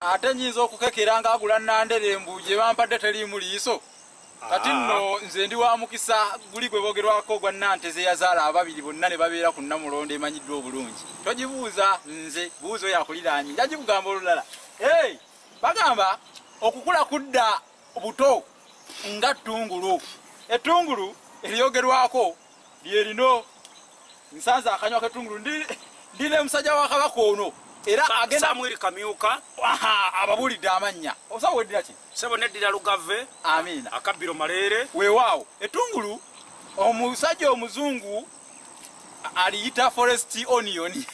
Ate nyinza okukekera nga agula nandere mbu gye bampadde teriimu liiso. Kati nno nze ndi wa mukisa guli gwe boogerwako gwa Nanteze yazaala ababiri bonna ne babeera ku Nnamulondo emanyiddwa obulungi. Togibuuza nze, buuza oyo akuliraanye. Nja gikugamba olulala. Hey, bagamba okukula kudda buto nga ttungulu. Ettungulu eryogerwako lye lino. Nsanze akanywa k'ettungulu ndi ne musajja wa Kabaka ono. Era agenda Samwiri Kamyuka. Ababuulidde amannya. Osawo weddira ki? Ssebo neddira Lugave. Amiina. Akabbiro Maleere. Weewaawo. Ettungulu omusajja omuzungu aliyita forest onion.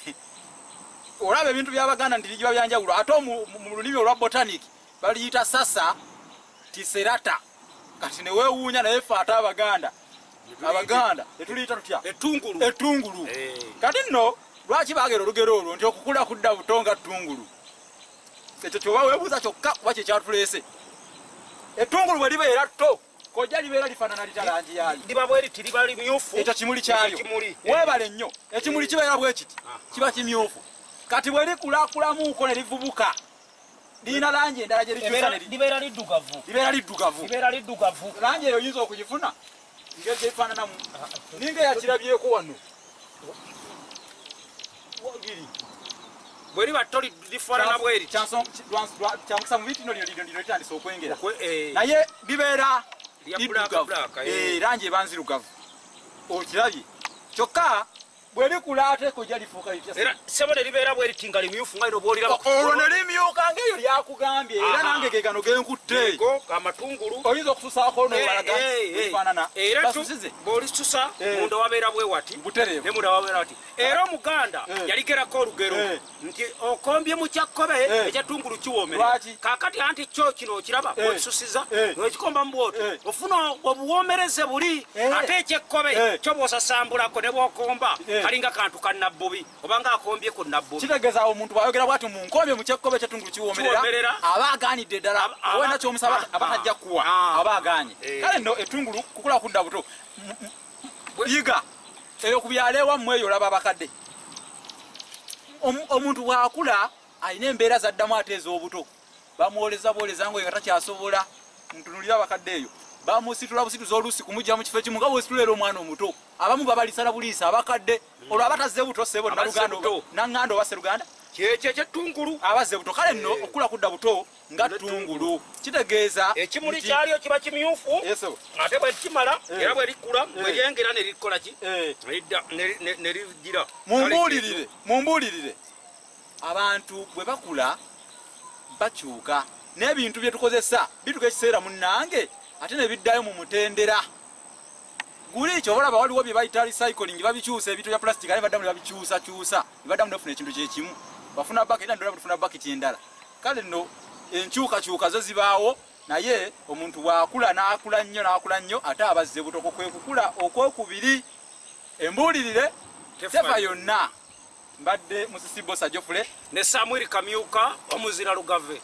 Olaba ebintu by'Abaganda nti biba byanjawulo, ate mu lulimi olwa botanic baliyita sasa tiserata. Kati ne weewuunya naye ffe ate Abaganda. Abaganda tetuliyita tutya? Ettungulu. Ettungulu. Kati nno lwaki baagera olugero olwo nti okukula kudda buto nga ttungulu? Ekyo kyoba weebuuza kyokka kuba kye kyatuleese. Ettungulu bwe libeera tto, kojja libeera lifaanana litya langi yaalyo? Liba bwe liti, liba limyufu. Ekyo kimuli kyalyo. Weebale nnyo. Ekimuli kibeera bwe kiti, kiba kimyufu. Kati bwe likulakulamuuko ne livubuka, lirina langi endala gye likyusa ne libeera liddugavu. Libeera liddugavu. Libeera liddugavu. Langi eyo oyinza okugifuna ngeri gyefaananamu. Ninga eyakirabyeko wano. Bwe liba tto lifaanana bwe liti. Kyamukisa mu biti nno lino litandise okwengera. Naye libeera liddugavu. Langi eba nzirugavu. Okirabye. Kyokka bwe likula ate kojja lifuuka litya? Era ssebo ne libeera bwe liti nga limyufu nga lino bw'oliraba ku Olwo ne limyuka ng'eyo lyakugambye, era nange ge gano ge nkutte. Go amatungulu. Oyinza okususaako n'obalaga ebifaanana. Era Basusize. bw'olisusa munda wabeera bwe wati. Butereevu. Ne munda wabeera wati. Era Omuganda yaligerako olugero nti okombye mu kyakkobe ekyettungulu kiwoomera. Lwaki? Kaakati anti kyo kino okiraba bw'okisusiza n'okikombamu bw'otyo ofuna obuwoomereze buli, ate ekyekkobe kyo bw'osasambulako ne bw'okomba kalinga kantu ka nabbubi obanga akombye ku nabbubi. Kitegeeza omuntu bw'ayogera bw'ati mu nkombye mu kyekkobe eky'ettungulu kiwoomerera, Kiwoomerera. aba agaanidde ddala. Oba ky'omusaba aba tajja kuwa, aba agaanye. Kale nno ettungulu kukula kudda buto. Yiga eyo ku byalo ewammwe eyo olaba abakadde. Omuntu bw'akula alina embeera z'addamu ate ez'obuto. Bamwoleza bwoleza ngoye nga takyasobola. Ntunulira abakadde eyo. Bamusitula busituzi oluusi kumujja mu kifo ekimu nga bw'ositula era omwana omuto. Abamu babalisala buliisa abakadde. Olwo abatazze buto ssebo Abazze Naluganda buto. Naŋŋanda oba Sseruganda? Kyekyo eky'ettungulu. Abazze buto. Kale nno okukula kudda buto nga ttungulu. Kitegeeza ekimuli nti kyalyo kiba kimyufu. Yes, sir. Ate bwe kimala, era bwe likula, bwe lyengera ne likola ki? Ne lidda, ne ligira. Mumbuulirire, mumbuulirire. Abantu bwe bakula bakyuka n'ebintu bye tukozesa bituuka ekiseera munnange ate ne biddayo mu mutendera. Guli kyo olaba waliwo bye bayita recycling, babikyusa ebintu bya plastic ate baddamu ne babikyusakyusa, ne baddamu ne bafuna ekintu kye kimu. Bafuna bucket, era ndowooza bafuna bucket endala. Kale nno enkyukakyuka zo zibaawo, naye omuntu bw'akula n'akula nnyo n'akula nnyo ate abazze buto. Okwo kwe kukula okwokubiri. Embuulirire tefa yonna. Mbadde Musisi Bbosa Geoffrey ne Samwiri Kamyuka omuzira Lugave.